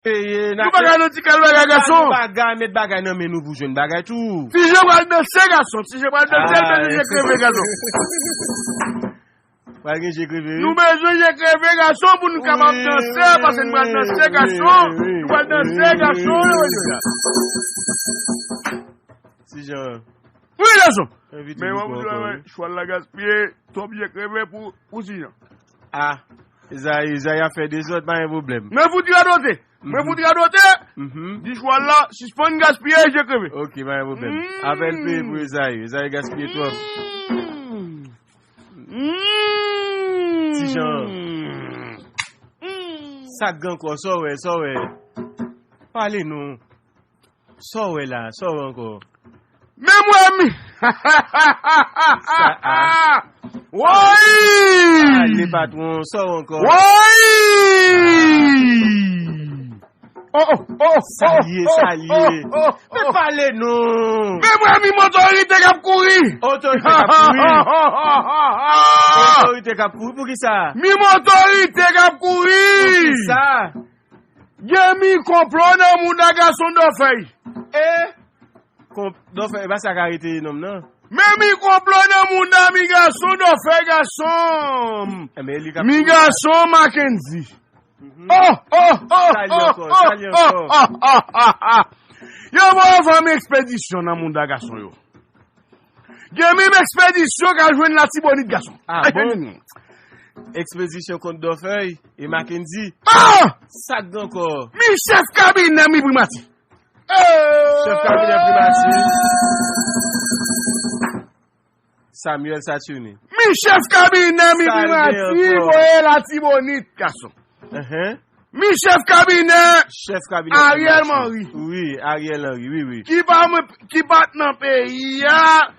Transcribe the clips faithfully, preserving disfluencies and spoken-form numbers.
Peye, n ap peye. Nou pa ka nan ti kal bagay, gason. Bagay, met bagay nan men nou pou jwenn bagay tou. Ti Jan pral danse, gason. Ti Jan pral danse, l bezwen je kreve, gason. Pral gen je kreve, wi. Nou bezwen je kreve, gason, pou nou kapab danse, paske nou pral danse, gason. Nou pral danse, gason. Ti Jan. Wi, gason. Men mwen, mwen, chwal la gaspiye, twòp je kreve pou, pou Ti Jan. Ah, Ezayi, Ezayi ap fè dezòd, pa gen pwoblèm. Mwen fout radote. Mwen fout radote. Di chwal la, sispann gaspiye, je kreve. Ok, pa gen pwoblèm. Apèl peye pou Ezayi. Ezayi gaspiye twòp. Ti Jan. Sa k gen ankò, sa w wè, sa w wè. Pale non. Sa w wè la, sa w wè ankò. Men mwen mi. Sa a. Woy! Ale patwon, sa w wè ankò. Woy! Oh, oh, oh, sa l ye, sa l ye. Men pale non. Men mwen mi otorite k ap kouri. Otorite k ap kouri. Otorite k ap kouri, poukisa? Mi otorite k ap kouri. Poukisa? Gen mi konplo nan mouda gason dòfèy. E? Konp-, dòfèy, e pa sa ka rete nonm nan. Men mi konplo nan mouda mi gason dòfèy gason. Enben, li ka. Mi gason Mackendy. Oh, oh, oh, oh, oh, oh. Sa li ankò, sa li ankò. Yo voye fè m ekspedisyon nan mouda gason yo. Gen menm ekspedisyon k al jwenn Latibonit, gason. Ah bon? Ekspedisyon kont Dòfèy e Mackendy. Ah! Sa k gen ankò? Mi chèf kabinè mi primati. Chèf kabinè primati. Samuel Saturnin. Mi chèf kabinè mi primati voye Latibonit, gason. Mi chèf kabinè. Chèf kabinè Ariel Henry. Wi, Ariel Henry, wi, wi. Ki pa, ki pa t nan peyi a.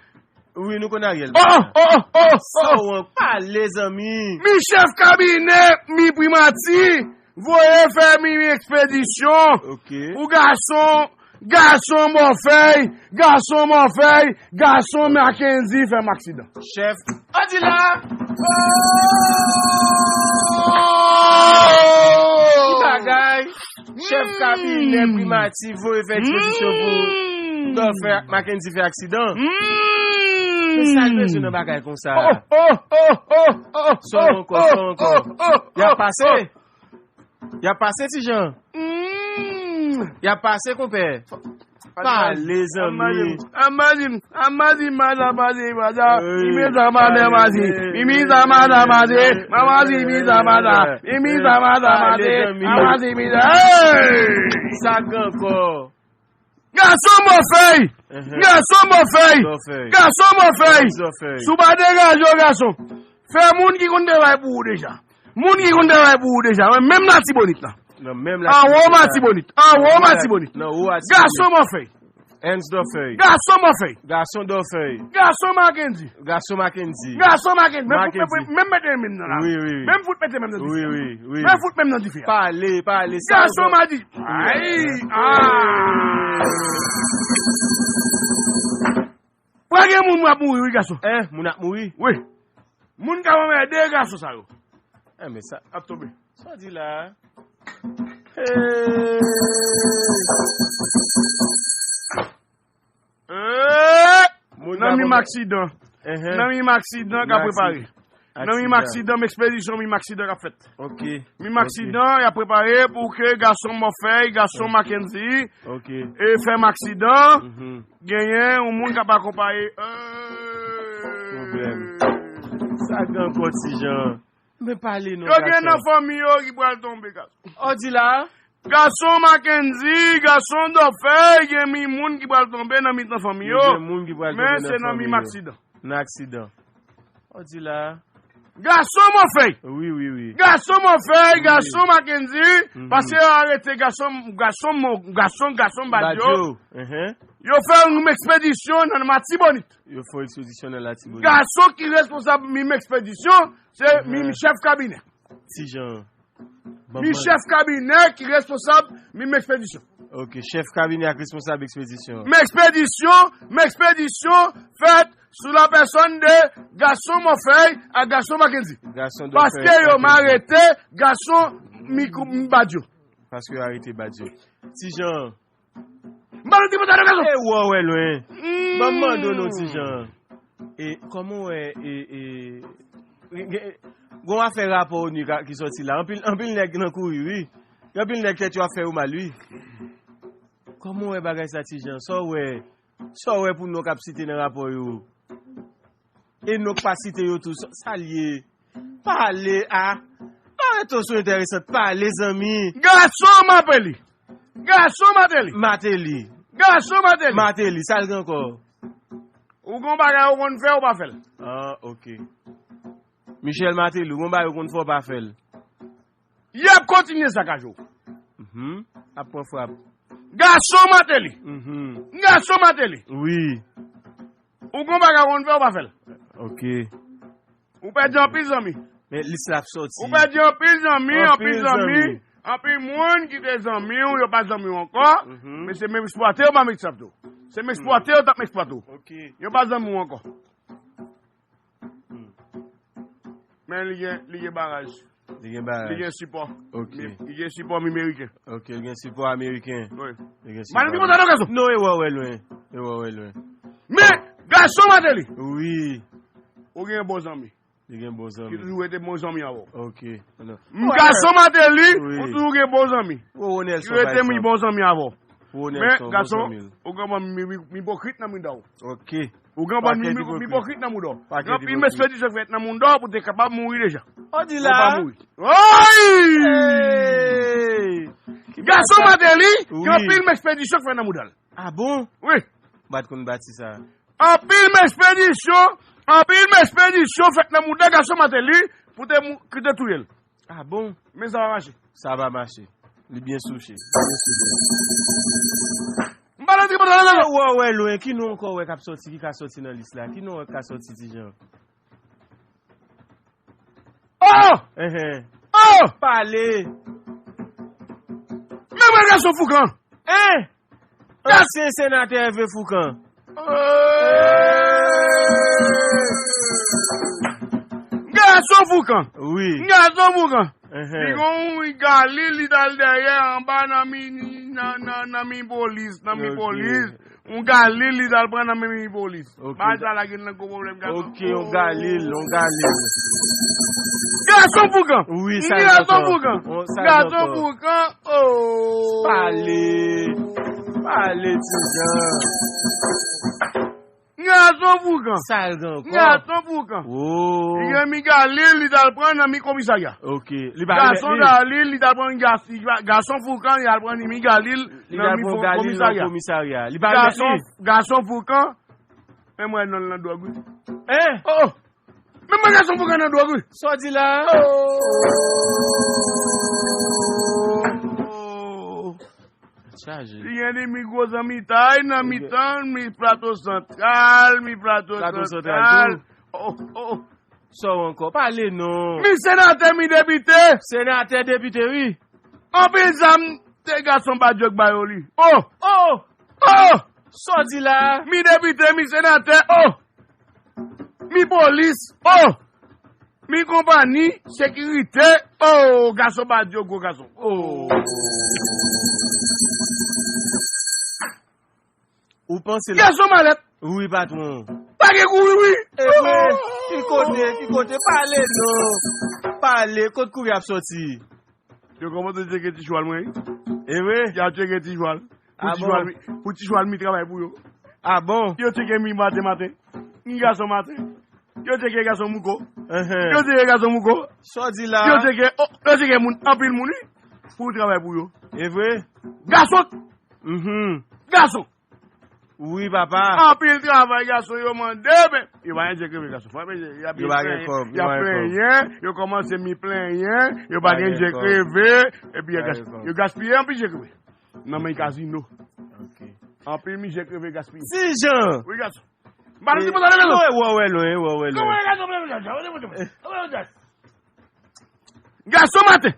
Wi, nou konn Ariel. Oh, oh, oh, oh. Sa w an pale, zanmi. Mi chèf kabinè mi primati voye fè mi ekspedisyon. Ok. Pou gason Gason mòfèy, gason mòfèy, gason Mackendy fè m aksidan. Chèf. Odi la! Ki bagay? Chèf kabinè primati voye fè ekspedisyon pou Dòfèy ak Mackendy fè aksidan. Men sa l bezwen nan bagay konsa? Oh, oh, oh, oh, oh. Sa w ankò, sa w ankò. Y ap pase? Y ap pase, Ti Jan. Y ap pase, konpè. Pale, zanmi. Amazi, amazi, maza, mazi, maza. Imi sa, maza, mazi. Imi sa, maza, mazi. Mamazi, imi sa, maza. Imi sa, maza, mazi. Mamazi, imi sa. Hey! Sa gen ankò. Gason mòfèy! Gason mòfèy! Gason mòfèy! Si w pa degaje w, gason, fè moun ki konn travay pou ou deja. Moun ki konn travay pou ou deja. Menm Latibonit la. Anwo Latibonit. Anwo Latibonit. Gason mòfèy. Gason mòfèy. Gason Dòfèy. Gason Mackendy. Gason Mackendy. Gason Mackendy. Menm fout mete menm nan la. Wi, wi, wi. Menm fout mete menm nan dife. Wi, wi, wi. Menm fout menm nan dife. Pale, pale. Gason Mackendy. Ay, ah. Pral gen moun ap mouri, wi, gason. Hein, moun ap mouri? Wi. Moun ka mède gason sa yo. Eh, men sa ap tonbe. Sa w di la? Hey! Nan mi aksidan. Nan mi aksidan k ap prepare. Nan mi aksidan, m ekspedisyon mi aksidan k ap fèt. Ok. Mi aksidan, y ap prepare pou ke gason mòfèy, gason Mackendy, e fè m aksidan, genyen yon moun k ap akonpaye. Pwoblèm. Sa gen ankò, Ti Jan? Men pale non, gason. Yo gen nan fanmi yo ki pral tonbe, gason. Odi la? Gason Mackendy, gason Dòfèy, gen mi moun ki pral tonbe nan mitan fanmi yo. Gen moun ki pral tonbe nan fanmi yo. Men se nan mi aksidan. Nan aksidan. Odi la? Gason mòfèy. Wi, wi, wi. Gason mòfèy, gason Mackendy, paske yo arete gason, gason, gason, gason Badio. Yo fè yon ekspedisyon nan Latibonit. Yo fè yon ekspedisyon nan Latibonit. Gason ki responsab mi ekspedisyon, se mi chèf kabinè. Ti Jan. Mi chèf kabinè ki responsab mi ekspedisyon. Ok, chèf kabinè ak responsab ekspedisyon. M ekspedisyon, m ekspedisyon fèt sou la pèsòn de gason mòfèy ak gason Mackendy. Gason Dòfèy. Paske yo m arete gason mi, mi Badio. Paske yo arete badj yo. Ti Jan. M pa nan ti pòtalè gason. E wè w wè lwen. Ban m mande w non, Ti Jan. E kòman w wè e, e, e, gen yon afè rapò ONU ka- ki sòti la? Anpil, anpil nèg nan kouri, wi. Gen anpil nèg tèt yo ap fè yo mal, wi. Kòman w wè bagay sa, Ti Jan? Sa w wè, sa w wè pou non k ap site nan rapò yo? E non k pa site yo tou, sa, sa l ye? Pale, a. Pa rete sou enteresant, pale, zanmi. Gason Mapeli. Gason Mateli. Mateli. Gason Mateli. Mateli, sa l gen ankò? Ou gon bagay ou konn fè, ou pa fè l. Ah, ok. Michel Mateli, ou gon bagay ou konn fè, ou pa fè l. Y ap kontinye sakaje w. Mhm. Ap pran frap. Gason Mateli. Mhm. Gason Mateli. Wi. Ou gon bagay ou konn fè, ou pa fè l. Ok. Ou pèdi anpil zanmi. Men lis la ap sòti. Ou pèdi anpil zanmi, anpil zanmi, anpil moun ki te zanmi w, yo pa zanmi w ankò. Mhm. Men se menm eksplwate yo pa menm eksplwate w. Se menm eksplwate yo t ap menm eksplwate w. Ok. Yo pa zanmi w ankò. Hmm. Men li gen, li gen baraj. Li gen baraj. Li gen sipò. Ok. Li gen sipò ameriken. Ok, li gen sipò ameriken. Wi. Li gen sipò ameriken. Madanm ki kontan non gason. Non, e wè w wè lwen. E wè w wè lwen. Men, gason Mateli. Wi. Ou gen bon zanmi. Li gen bon zanmi. Ki toujou rete bon zanmi avè w. Ok. M gason Mateli, wi, ou toujou gen bon zanmi. Ki rete mi bon zanmi avè w. Men, gason, ou gen bon mi, mi, mi ipokrit nan mouda w. Ok. Ou gen bon mi, mi, mi ipokrit nan mouda w. Gen anpil mespedisyon k fèt nan mouda w pou te kapab mouri deja. Ou pa mouri. Woy! Gason Mateli, gen anpil mespedisyon k fèt nan mouda l. Ah bon? Wi. Bat konn bati sa. Anpil mespedisyon, anpil mespedisyon fèt nan mouda gason Mateli pou te mou- ki te touye l. Ah bon? Men sa pa mache. Sa pa mache. Li byen souche. M pa nan tripotay la non. Wè, wè lwen, ki non ankò wè k ap sòti, ki ka sòti nan lis la? Ki non wè k ka sòti, Ti Jan? Oh! Enhen. Oh! Pale. Men mwen gason Foukan. Hein? Ansyen senatè Hervé Foukan. Gason Foukan. Wi. Gason Foukan. Enhen. Li gon yon galil, li t al dèyè anba nan mi, nan, nan, nan mi polis, nan mi polis. Ok. Yon galil, li t al pran nan men mi polis. Ok. Bagay sa la gen nan gwo pwoblèm, gason. Ok, yon galil, yon galil. Gason Foukan. Wi, sa gason Foukan. Gason Foukan. Oh. Pale. Pale, Ti Jan. Gason Foukan. Sa l gen ankò? Gason Foukan. Oh. Li gen mi galil, li t al pran nan mi komisarya. Ok. Li pa gason li- galil, li t al pran gas- gason Foukan, li al pran mi galil nan mi komisarya. Li pa gason, gason Foukan. Men mwen non nan dwòg, wi. Hein? Oh, oh. Men mwen gason Foukan nan dwòg, wi. Sa w di la? Oh. Chaje. Li gen li mi gwo zanmitay nan mitan mi Plato Santral, mi Plato Santral. Oh, oh. Sa w ankò? Pale non. Mi senatè, mi depite. Senatè, depite, wi. Anpil zam te gason Badyo k ba yo li. Oh! Oh! Oh! Sa w di la? Mi depite, mi senatè. Oh! Mi polis. Oh! Mi konpanyi sekirite. Oh, gason Badyo, gwo gason. Oh. Ou panse la? Gason malèt. Wi, patwon. Pa gen kouri, wi. E vre. Ki kote, ki kote? Pale non. Pale, kot kouri ap sòti? Yo kòmanse tcheke ti chwal mwen, wi. E vre? Y ap tcheke ti chwal. Pou ti chwal, pou ti chwal mi travay pou yo. Ah bon? Yo tcheke mi maten maten. Mi gason maten. Yo tcheke gason mouko. Enhen. Yo tcheke gason mouko. Sa w di la? Yo tcheke, oh, yo tcheke moun, anpil moun, wi. Pou travay pou yo. E vre? Gason! Mhm. Gason! Wi, papa. Anpil travay gason yo mande, men yo pa gen je kreve gason. Yo pa gen kòb, yo pa gen kòb. Y ap plenyen, yo kòmanse mi plenyen, yo pa gen je kreve, epi yo gaspiye anpil je kreve. Nan men kazino. Ok. Anpil mi je kreve gaspiye. Ti Jan! Wi, gason. M pa nan ti pòtalè gason. Wè, wè, wè lwen, wè, wè lwen. Kòman gason, gason maten.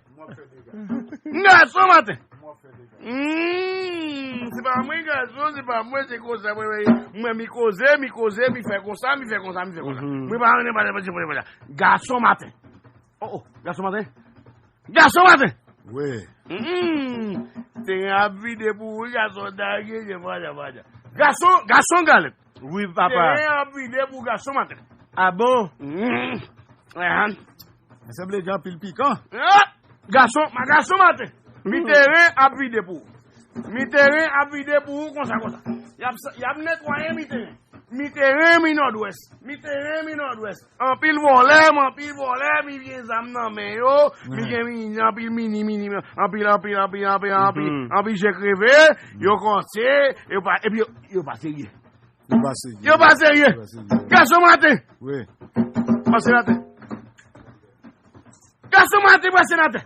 Gason maten. Hmm, se pa mwen gason, se pa mwen, se konsa, mwen, mwen, mwen, mi koze, mi koze, mi fè konsa, mi fè konsa, mi fè konsa. Mhm. Mwen pa, mwen pa, mwen pa, mwen pa. Gason maten. Oh, oh, gason maten. Gason maten. Wi. Mm. Teren ap vide pou ou, gason, dage, je fwaja, fwaja. Gason, gason galèt. Wi, papa. Teren ap vide pou gason maten. A bon? Mm. Ahan. Sa sanble gen anpil pikan. Ah! Gason, ma gason maten. Mi teren ap vide pou ou. Mi teren ap vide pou ou konsa, konsa. Y ap, y ap netwaye mi teren. Mi teren, mi nòdwès. Mi teren, mi nòdwès. Anpil vòlè, m anpil vòlè, mi vye zam nan men yo, mi gen mi, anpil mini, mini, anpil, anpil, anpil, anpil, anpil, anpil je kreve, yo kòse, yo pa, epi yo, yo pa serye. Yo pa serye. Yo pa serye. Yo pa serye. Gason maten. Wi. Pase laten. Gason maten, pase laten.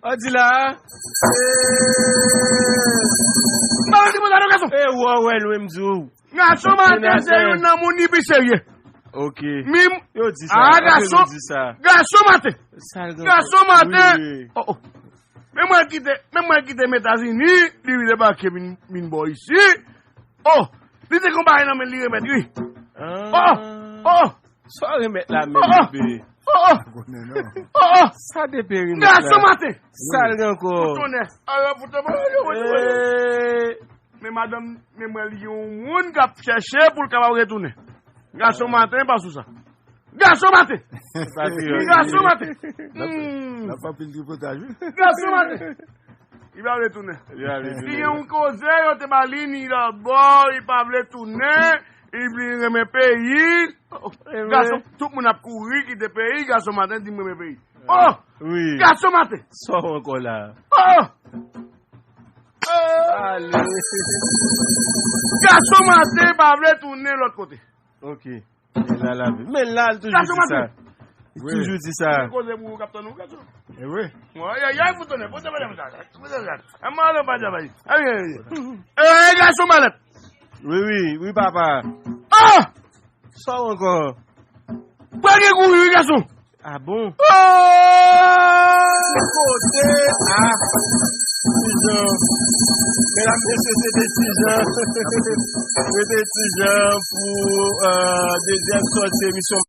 An di la. Mwen di pou sa non, gason. E wè, wè, lwen m di w. Gason maten se youn nan moun li pi serye. Ok. Mim. Yo di sa. Ah, gason. Yo di sa. Gason maten. Gason maten. Wi. Oh, oh. Men mwen kite, men mwen kite m Etazini, li debake vin, vin bò isi. Oh, li te konn bagay nan men li remèt, wi. Oh, oh. Sa w remèt la menm, bebe? Oh, oh. Konnen non. Oh, oh. Sa depi remèt la. Gason maten. Sa l gen ankò? Pou tonè. Ala pou tonè. Eh. Men madanm, men mwen li gen yon moun k ap chèche pou l kapab retounen. Gason maten, pa sou sa. Gason maten. Gason maten. N ap fè anpil tripotaj, wi. Gason maten. Li pa vle tounen. Li pa vle tounen. Li gen yon koze, yo te ba li, ni lòtbò, li pa vle tounen, li vle renmen peyi. Gason, tout moun ap kouri, kite peyi, gason maten di m renmen peyi. Oh! Wi. Gason maten. Sa w ankò la? Oh! Ale. Gason maten pa vle tounen lòt kote. Ok. Men la, la, men la, l toujou di sa. L toujou di sa. Koze pou ou k ap tann ou, gason. E wi. Mwen, ay, ay, pou tonè, pou tonè, pou tonè. An mwen ale pa travay. Ay, ay, ay. E, gason malèt. Wi, wi, wi, papa. Ah! Sa w ankò? Pral gen kouri, wi, gason. Ah bon? Oh! Kote? Ah! Ti Jan. Medam, mesye, se te Ti Jan. Se te Ti Jan pou, euh, dezyèm sòti emisyon.